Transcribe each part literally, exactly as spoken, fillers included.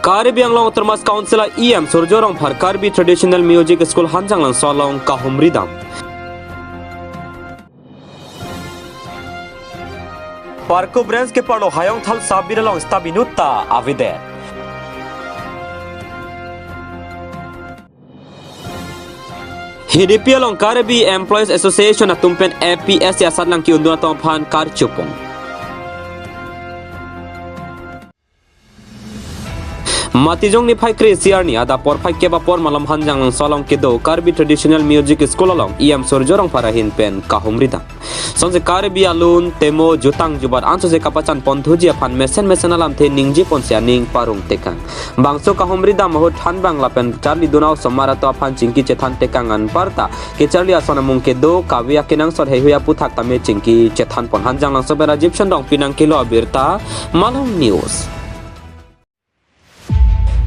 Karbi Anglong Autonomous Council a E M Surjya Rongphar Karbi Traditional Music School Hanjanglangso along kahumri dam. Parkup Branch keparlo Hayongthal sub-beat along staff inutta avedet. Hidipi along Karbi Employees Association atum pen A P S C asatlang ki-undun atum aphan karchupon. Matijong niphai kre-isi arni adap porphai kep apor malom Hanjanglangso along kedo Karbi Traditional Music School along E M Surjya Rongphar ahin pen kahumri dam. Sonsi Karbi alun, temo, jutang jubat ansose kapachan ponthuji aphan mesen mesen alamthe ningje ponsi aning parong tekang. Bangso kahumri dam ahut thanbang lapen charlidun a-osomar atum aphan chingki chethan tekang anparta kecharli ason amung kedo kave akenangsot heihui aputhak tame chingki chethan pon. Hanjanglangso pen Rajiv Shan Rongpi nangkelo abirta, Malong News.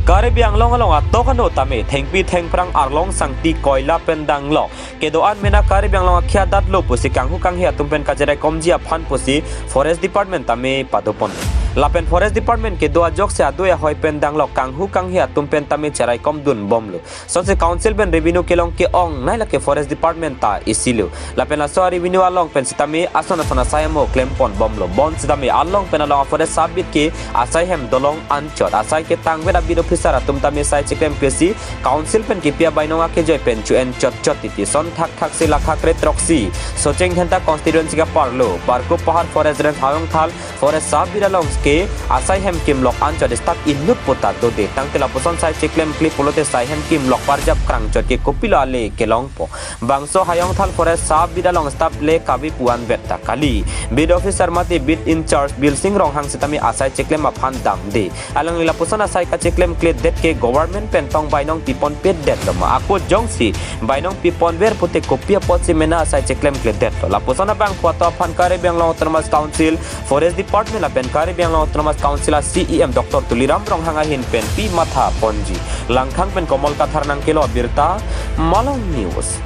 Karbi Anglong along atok ano tame thengpi thengphrang arlong sangti koila pen danglok kedo-an mena Karbi Anglong akhei adatlo pusi kanghu kanghe atum pen kacheraikomji aphan pusi Forest Department tame padopon. Lapen Forest Department kedo ajoksi adui ahoi pen danglok kanghu kanghe atum pen tame cheraikom dunbomlo. Sonsi Council pen revenue kelong ke-ongnei lake Forest Department ta isilo. Lapen laso revenue along pen sitame ason ason asai amo klemponbomlo. Bonsitame along pen along a-forest sub-beat ke asai hem dolong anchot. Asai ketangvet a-beat officer atum tame sai chiklemklesi Council pen kipi abainong akejoi pen chu-en chotchot titi. Son thakthak si lakha kre-throksi Socheng Dhenta constituency keparlo Parkup Pahar Forest Range Hayongthal Forest sub-beat along ke asai hem kimlok anchot staff inut puta dode. Tangte lapuson sai chiklemkle pulote sai hem kimlok parjap krangchot ke kopilo ale kelongpo. Bangso Hayongthal Forest sub-beat along staff le kave pu-anvet ta kali. Beat officer mate beat in charge Bilsing Ronghang sitame asai chiklem aphan damde. Alangli lapuson asai kachiklemkledet ke government pen tong bainong piponpedetlo ma? Ako jongsi bainong piponver pute kopi apotsi mena asai chiklemkledetlo? Lapuson abangphu atum aphan Karbi Anglong Autonomous Council, Forest Department lapen Karbi Anglong Autonomous Council a-C E M Doctor Tuliram Ronghang ahin pen pi matha ponji. Langkhang pen Komol Kathar nangkelo abirta, Malong News.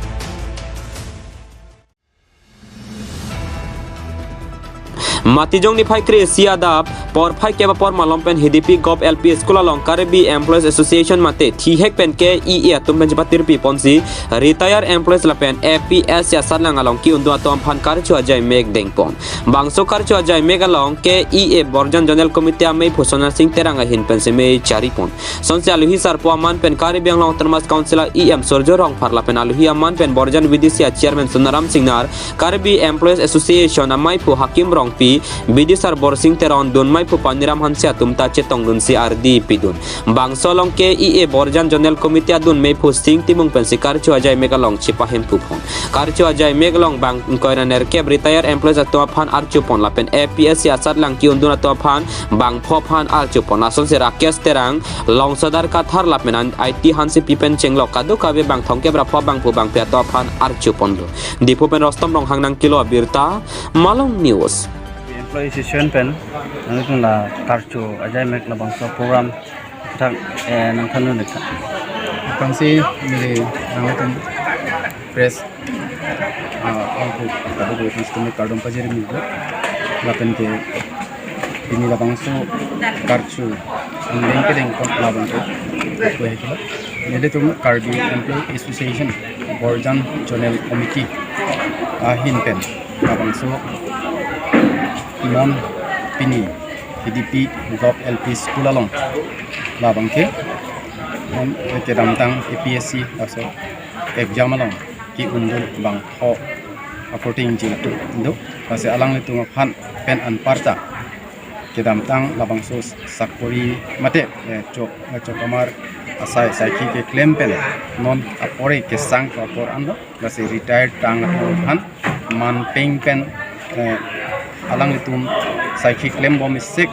Matijong niphai kre-isi adap porphai kep apor malom pen Hidipi Govt L P School along Karbi Employees Association mate thihek pen K E A atum pen chepatirpi ponsi retired employees lapen A P S C asatlang along ki-undun atum aphan karcho ajai mek dengpon. Bangso karcho ajai mek along K E A Borjan Zonal Committee ameiphu Sonar Sing Terang ahin pen seme charipon. Sonsi aluhi sarpo aman pen Karbi Anglong Autonomous Council a E M Surjya Rongphar lapen aluhi aman pen Borjan V D C a Chairman Sonaram Singnar, Karbi Employees Association ameiphu Hakim Rongpi, B D C sar Borsing Teron dun meiphu Paniram Hanse atum ta chetongdunsi ardi pidun. Bangso along K E A Borjan Zonal Committee adun meiphu Sing Timung pensi karcho ajai mek along chepahemphu pon. Karcho ajai mek along bang ingkoi ra nerkep retired employees atum aphan archopon lapen A P S C asatlang ki-undun atum aphan bangpho aphan archopon. Lasonsi Rakesh Terang, Longsadar Kathar lapen an I T Hansepi pen chenglok kadokave bang thomkep ra pho bangphu bangphi atum aphan archoponlo. Diphu pen Rostom Ronghang nangkelo abirta, Malong News. Employee Association pen nangtum la karcho ajai mek labangso program thak, eh, nangthanlo neta. Kangsi neli nangtum press, ah, angku kado kado kangsi kami kardom pajir mi bo. Lapen ke pini labangso karcho angdeng kedengpon labang ke. Nelitum Karbi Employee Association Borjan Zonal Committee ahin pen labangso non pini Hidipi Govt L P School along labang ke non kedamtang A P S C laso exam along ki-undun bangpho according ji latum do. Lasi alanglitum aphan pen anparta kedamtang labangso sakori mate, eh, chok, eh, chokamar asai saikhi keklem pen non apor ke kesang apor anlo. Lasi retired tang aphan manpeng pen, eh, alanglitum saikhi klembom isik,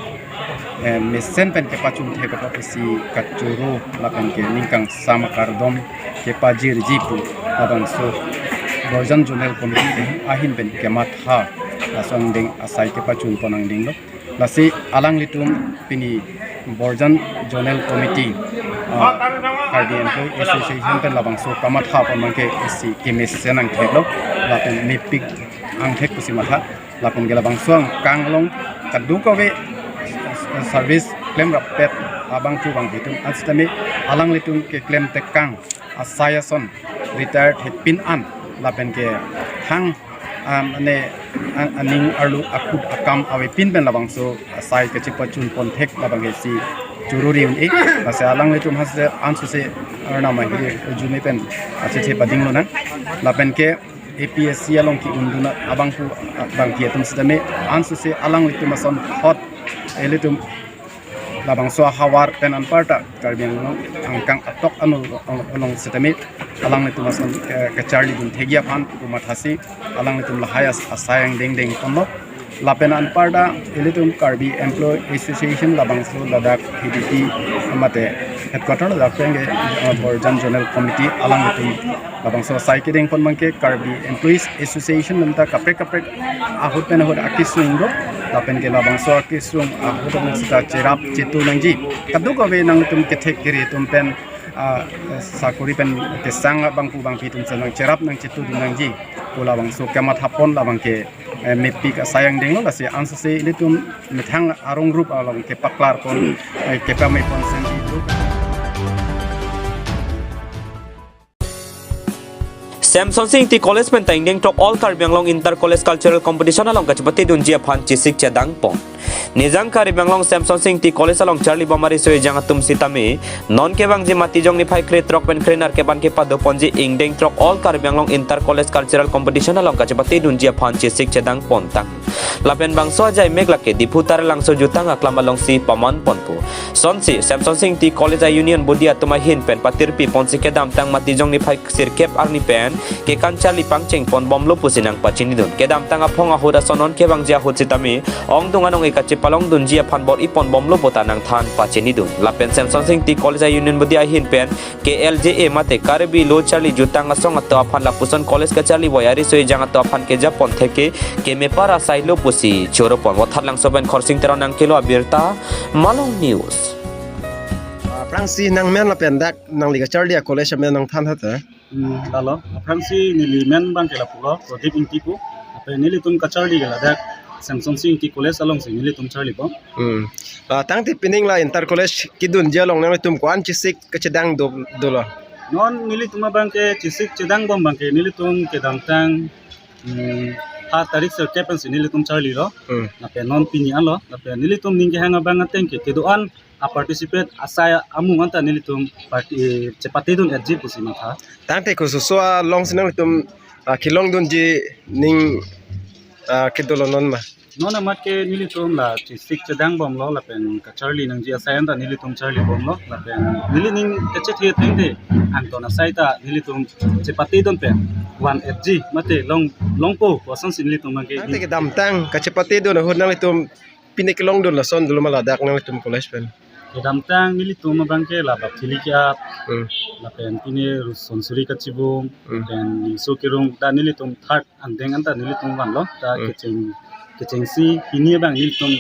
eh, mesen pen kepachun thek apot isi kachoro lapen ke ningkangsam akardom kepajirji pu labangso Borjan Zonal Committee ahin pen kematha laso angdeng asai kepachunpon angdenglo. Lasi alanglitum pini Borjan Zonal Committee, ah, Karbi Employee Association pen labangso kamatha pon abangke isi kemesen angtheklo, lapen mepik angthek pusi matha, lapen ke labangso angkang along kadokave service klemrappet Labang chu bang hitum asitame alanglitum keklem tekang asai ason retired hepin an lapen ke thang, um, ane an-, aning arlo akut akam avepin pen labangso asai kachepachun pon thek labang ke si choruri un-e. Lasi alanglitum hase ansose arnam ahir ujume pen achethe pading lonang. Lapen ke A P S C along ki-unduna abangphu, ah, bangpi atum sitame ansose alanglitum ason hot ilitum labangso ahavar pen anparta Karbi Anglong angkang atok ano along sitame alanglitum ason, eh, kacharli dun thekji aphan pu mathasi alanglitum lahai as-, asai angdeng deng ponlo. Lapen anparta ilitum Karbi Employee Association labangso ladak K D P mate headquarter ladak pen ke, eh, Borjan Zonal Committee alanglitum labangso asai kedeng pon bangke Karbi Employees Association nanta kaprek kaprek ahut pen ahut akesung do. Lapen ke labangso akesung ahut pen sita cherap chetu nangji. Kadokave nangtum kethek kere atum pen, ah, sakori pen kesang abangphu bangpi atum senang cherap nang chetu nangji pu labangso kamatha pon labang ke, eh, mepik asai angdeng lo. Lasi ansose ilitum methang arong rup along kepaklar pon, eh, kepame pon senti do. Semsonsing Ingti College pen ta ingdeng throk All Karbi Anglong Inter College Cultural Competition along kachepate dunji aphan chesik chedang pon. Nijang Karbi Anglong Semsonsing Ingti College along charli bom ariso ejang atum sitame non kevangji Matijong niphai krethrok pen krenerkep an kepado ponji ingdeng throk All Karbi Anglong Inter College Cultural Competition along kachepate dunji aphan chesik chedang pontang. Lapen bangso ajai mek lake Diphu Taralangso jutang aklam alongsi paman ponpo. Sonsi Semsonsing Ingti College a-Union body atum ahin pen patirpi ponsi kedamtang Matijong niphai sirkep arni pen kekan charli pangcheng pon bomlo pusi nangpachinidun. Kedamtang aphong ahut ason non kevangji ahut sitame ongdung anong-e kachepalong dunji aphan bor-i pon bomlo puta nangthan pachinidun. Lapen Semsonsing Ingti College a-Union body ahin pen K L J A mate Karbi Lo Charli Jutang Asong atum aphan lapuson college kacharli bom ariso ejang atum aphan keja pon theke kemepar asai lo pusi choro pon. Vothatlangso pen Khorsing Teron nangkelo abirta, Malong News. Ah, aphrangsi nangmen lapen dak nangli kacharli a-college amen nangthan tha te. Hmm, lalo. Aphrangsi neli men bangke lapulo, Prodip Ingti pu. Lapen nelitum kacharli ke ladak Semsonsing Ingti College alongsi nelitum charli bom. Hmm. Ah, tangte pining la Inter College kedunji along nanglitum ko-an chesik kachedang do, dolo? Non nelitum abangke chesik chedang bom bangke nelitum kedamtang, hmm, ha tarik sirkep pensi nelitum charlilo. Hmm. Lapen non pini anlo, lapen nelitum ning kehang abang ateng ke kedo-an a-participate asai amung anta nelitum parti-, eh, chepatedun etji pusi matha. Tangte kososo alongsi nanglitum, ah, kelong dunji ning, ah, kedolo non ma? Non amat ke nelitum la chesik chedang bomlo lapen kacharli nangji asai anta nelitum charli bomlo lapen neli ning kachethe ateng te angton asai ta nelitum chepatedun pen van etji mate long, longpo kosonsi nelitum bangke. Tangte kedamtang kachepatedun ahut nanglitum pine kelongdun lason dolo ma ladak nanglitum college pen? Kedamtang nelitum abangke la bapthili ke-ap, hmm, lapen pine ruson suri kachibum, hmm, lapen ningso kerung ta nelitum third angdeng anta nelitum vanlo, ta, hmm, kecheng, kechengsi pini abang nelitum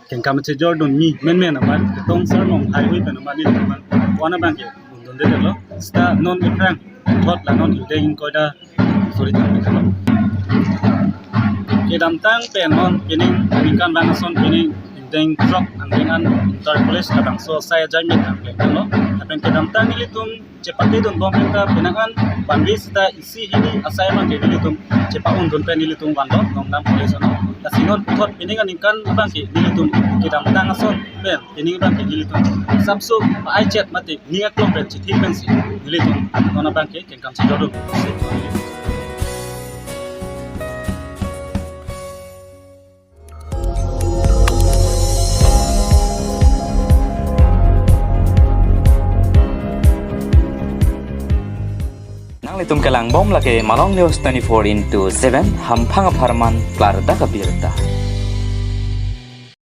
kengkam chejordun mi menmen amat ketong sarmong highway pen amat nelitum abang wana abangke undundetlo. Sita non ephrang thot la non ingdeng ingkoi ta suri tang. Kedamtang pen non pining ningkan vang ason pining ingdeng throk angdeng an Inter College labangso asai ajai mek angdeng lo. Lapen kedamtang nelitum chepatedun bom pen ta penang an vanve sita isi hini asai abangke nelitum chepa-undun pen nelitum vanlo Nongnam College along. Lasi non puthot pining aningkan abangke nelitum kedamtang ason pen pining abangke nelitum sapso pa-ai chet mate ning aklong pen chithi pensi nelitum non abangke kengkam chejordun. Nanglitum kelang bom lake Malong News twenty-four into seven, hamphang apharman klardak abirta.